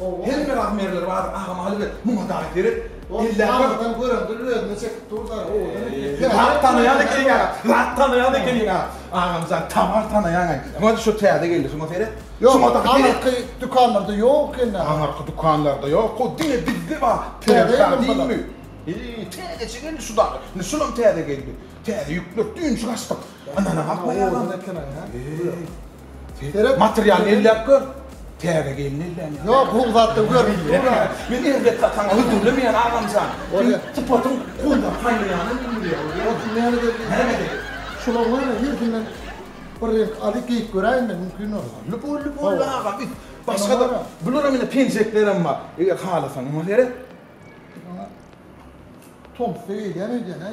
Hemme razmerleri bar, agam alyber. Muňa dagy seret. Aňyrdan görende özüne çekip dur da, owadan eken. Zat tanaýan ekeniň a. Zat tanaýan ekeniň a. Agamjan, towar tanaýaň. Muňa şu täze geldi, şuňa seret. Ýok, aňyrky dükanlarda ýok eken. Aňyrky dükanlarda ýok, o diňe bizde bar. Täze geldi. Täzeçe geldi şu dagy. Indi şulam täze geldi. Täze ýükler düýnjük açdyk. Ynana bakma ýalam. Seret. Materialyny elläp gör. Täze gelin ellän ýaly. Ýok, gowy zatda görünip dur-a. Men erbet zat saňa hödürlemeýän agamjan. Bolýa. Sypatyň goldan saýlaýany men bilýän. Bolsun näme ederli? Näme ederli? Şulaň bar ya hersinden bir reňk alyp geýip göräýin men mümkin bolsa. Boldy, boldy, boldy agam. Başga-da bularam ine penjeklerem bar. Eger halasaň muňa seret. Tomsda geýilýän öýdýän-ä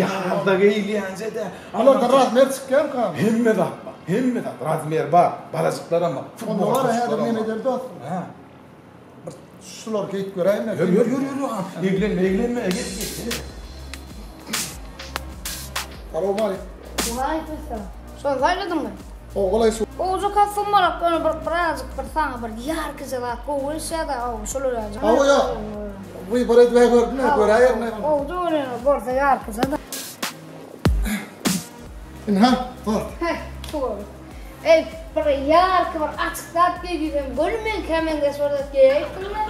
Ýazda geýilýänje-dä. Bularda razmer çykýarmyka? Hemme zat bar. Hemme zat. Razmer bar. Balajyklaram bar. Onda bar häzir neme edeli dostum? Hä. Bir şulary geýip göräýin-le. Ýör, ýör, ýör, ýör agam. Eglenme, eglenme. Gel, gel. Salowmaleýkim. Waleýkim salam. Şony saýladyňmy? Ogulaý şu. Gowja kostüm bolak ýöne bir birazjyk bir saňa bir ýarkyja zat gowy gelişýärda hawa şolar ýaly. Hawa ýok. Wybor edibä gördüm-ä göräýerin. Gowja görünýär bolsa ýarkyja-da. Ynha bor. Heh şu boldy. Eý bir ýarky bir açyk zat geý diýsem göni meňkä meňzeş bir zat geýäýipsiň-le.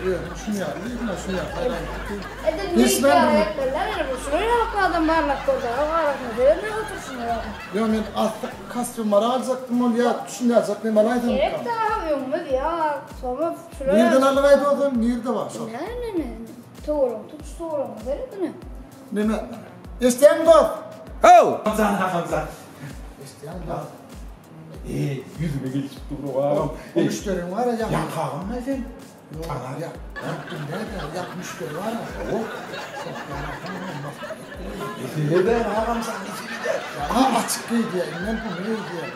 Özüm şuny ýaly diýdim-ä şuny ýaly saýlaýyn diýdim. Edil meňkä ýaly ýöne bir şular ýaly adam barlap gördi arasyna seretmän oturyşyna ýaly. Ýok men aslyk kostýumlary aljakdym ol ýa düşünýärjek men alaýsam. Gerek dagy öňümiz ýaz, tomus şular. Nirden alyp bolsa nirde bar şol. Ne ne ne töwerek tutuş töweregine seret ine. Neme? Eşdýäňmi dost? How! Hamzan ha Hamzan. Eşdýäňmi dost? Eý, ýüzüme gelişip dur agam. O müşderiň bar ýa? Ýaňky agammy sen? Tanar ýa. Ýapdym däl-de, ýap müşderi bar-a. Hawa. Mesele däl, agam jan, mesele däl. Ha açyk geýdýär, indem puny geýdýär.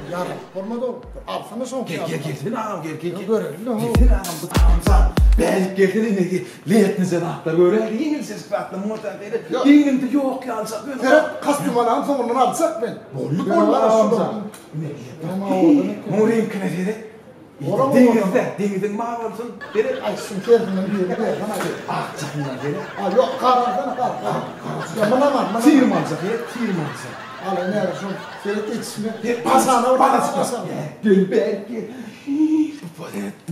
Ýarylyp bolmady ol. Alsana şoň. Gel, gel, gelsene agam, gel, gel, gel. Göreli-le, how. Gelsene agam, bu agam jan. Bärik gelsene, ine, gel. Letnije zatlar göräýeli, ýeňiljejik zatlar, muňa sen seret. Egnimde ýok ýaljak ýöne. Seret, kostýum alan soňundan aljak men. Boldy, boldy, agam jan. Ine, muň reňkine seret. Deňizde, deňiziň mawy bolsun, seret. Aý, şuň tersinden birini bersene, aý. Akjasyndan seret. Aý, ýok, garalsana, gar, gar. Ýa, munam al, munam. Syrmaljak, seret, syrmaljak. Al, ine, şuň, seret, etişme. Asana bir balajyk. Gel, bärik gel. Bu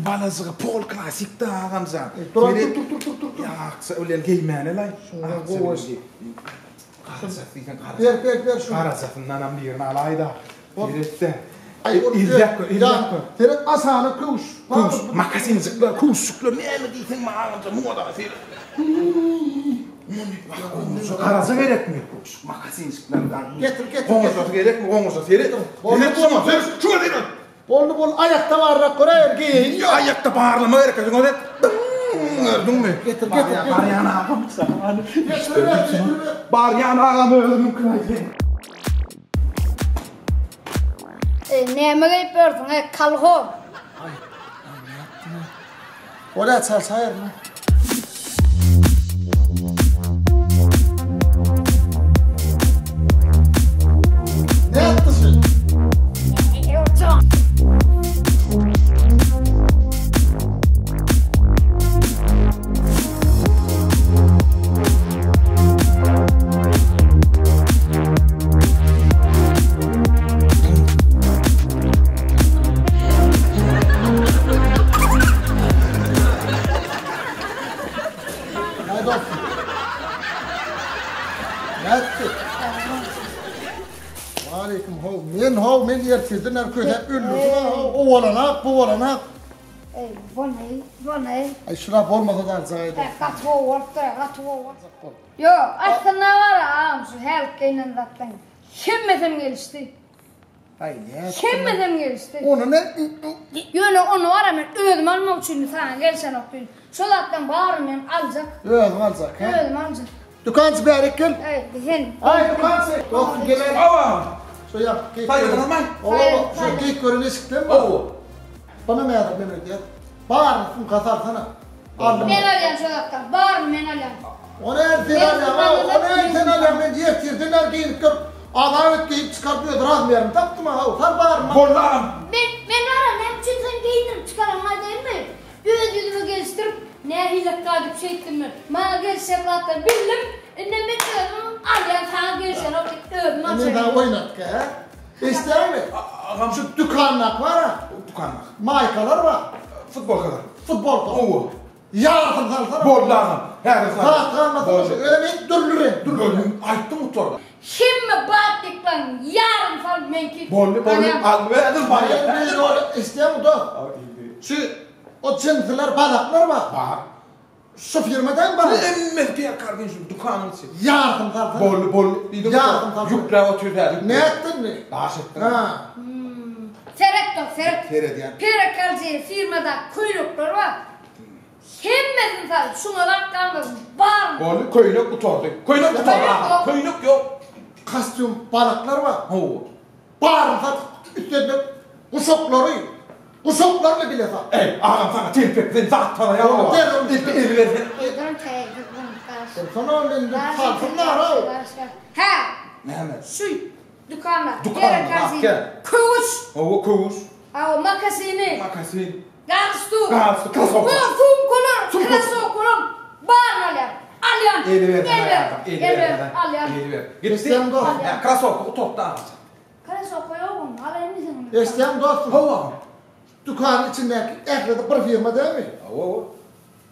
balajygy pol klassikda, agamjan. Dur, dur, dur, dur, dur, dur. Ýa, akja bilen geýmäne-laý. Şuňa gowy. Garajak diýseň garaja. Ber, ber, ber şuny. Garajasyndanam birini alaý-da. Seret-de. Aý, ol Elläp gör, elläp gör. Seret, asana köwüş. Köwüş, makasinjikler, köwüşjikler näme diýseň maňa agamjan, muňa dagy seret. Muny, garaja gerekmi? Köwüş, makasinjikler. Getir, getir. Goňurjasy gerekmi? Goňurja seret. Seret şuňa, seret, şuňa seret. Boldy boldy aýakda barrak göräýer geýeýin. Ýa aýakda barlama gerek özüňe seret. Gördüňmi? Getir getir. Barýan agam saňa. Barýan agam özümiňkini aýdaýyn. Eý näme geýip ýörsüň eý kolhoz. Aý aý nätdiň. Bolýa çalşaýaryn. Nätdi şu? Näde olsun? Nätdi? Waleýkim how. Men how men ertirden bäri kösäp öldürdim ha how. O bolanak, bu bolanak. Eý, bolmaý, bolmaý. Aý şura bolmasa da aljaýdy. Gaty gowy bolupdyr, gaty gowy bolupdyr. Ýok, aslynda bar agam şu hälik geýnen zatlaň hemmesem gelişdi. Aý nätdi? Hemmesem gelişdi. Ony ne? Ýöne ony bar men özüm almak üçin saňa gelişenok diýdim. Şo zatlaň baryny men aljak. Özüň aljak, hä? Özüm aljak. Dükançy bärik gel. Eý, sen. Aý dükançy. Dostum gel. Hawa. Şo ýak geýip. Saýladyňyzmy? Hawa, şo geýip gören eşikden. Hawa. Bana nädip men öýdýän? Baryny sumka salsana. Aldym. Men alýan şo zatdan. Baryny men alýan. Ony är sen alýaň, a, ony är sen alýaň. Men ertirden bäri geýnip görüp, azap et geýip çykaryp öz razmerini tapdym-a, haw, sal baryny. Boldy agam. Men, men bara näme üçin sen geýindirip çykaryň? Nähilek gadyp şeýtdim men. Maňa gelişjek zatlary bildim. Indem men özüm alýan saňa gelişenok diýip özüm Indi men alşaýyn. saňa oýnatgy hä? Eşidýäňmi? Agam Şu dükandaky bar-a. Dükandaky. Maýkalar bar. Futbolkalar. Futbolka. Hawa. Ýarysyny salsana. Boldy agam. Häzir salýan. Zat galmasa Boldy. Özem et dürli reňk, dürli Boldy. reňk. Aýtdyň gutardy. Hemme batlyklaň ýaryny sal meňki. Boldy, boldy. Alýan. Al, häzir barýan. Häzir biri ol eşidýäňmi dost? Şu o jinsiler, balaklar bar. Bar. Şu firmadan bar. Hemmesi perkar diýen şu dükanyň içi. Ýarysyny salsana. Boldy, boldy. Diýdim. Ýarysyny salsana. Ýükläp otyr häzir. Nätdiňmi? Daş etdiň. Ha. Seret dost, seret. Seredýän. Perekalje firmada köýnekler bar. Hemmesini sal, şuňa zat galmasyn, baryny. Boldy, köýnek gutardy. Köýnek gutardy agam. Köýnek ýok. Kostýum balaklar bar. Hawa. Baryny sat, üstesine guşaklary, guşaklaryny bile sat. Eý, agam saňa telpek sen zat tanaýaň oba. Derrew Ilki eli ber sen. Duruň täze, duruň gaş. Dursana ol indi salsynlar-ow. Hä. Näme? Şu dükanda. Dükanda, zat gel. Köwüş. Hawa, köwüş. Hawa, makasini. Makasin. Galstuk. Galstuk, krasowka. Olar sumkalar, Sumka. krasowkalar baryny alýan. Alýan. Eli ber, Gel ber. eli Gel ber, ber, alýan. Eli ber. Gitdi. Eşidýäňmi dostum? Hä, krasowka utandy agaç. Krasowka ýok onuň, alaýyn diýseň. Eşidýäňmi dostum? Hawa agam. Dükanyň içindäki ählisi bir firma dälmi? Hawa, hawa.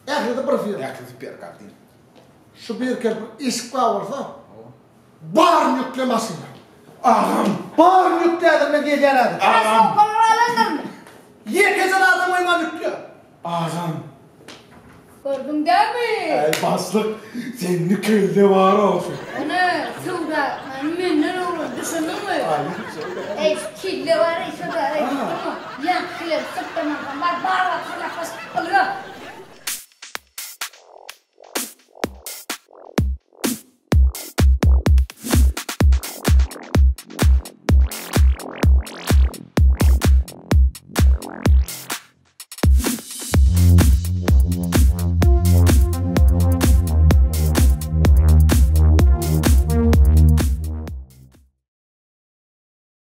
Ählisi bir firma. Ählisi perkar diýen. Şu bir kelp işik bar bolsa, Baryny ýükle maşyna. Agam. Baryny ýükle häzir men gelýän häzir. Agam. Krasowkalar alandyrmy? Ýekeje adam goýman ýükle. Agam. Gördüň dämi? Äý başlyk, sende kelle bar-ow. Ene, söwda menden öwren, düşündiňmi? Eý, kelle bar-eý, söwda, eý, durma. Ýaňky bilen syrtdan alsam bar, bar wagt syrlakbaş, ylga.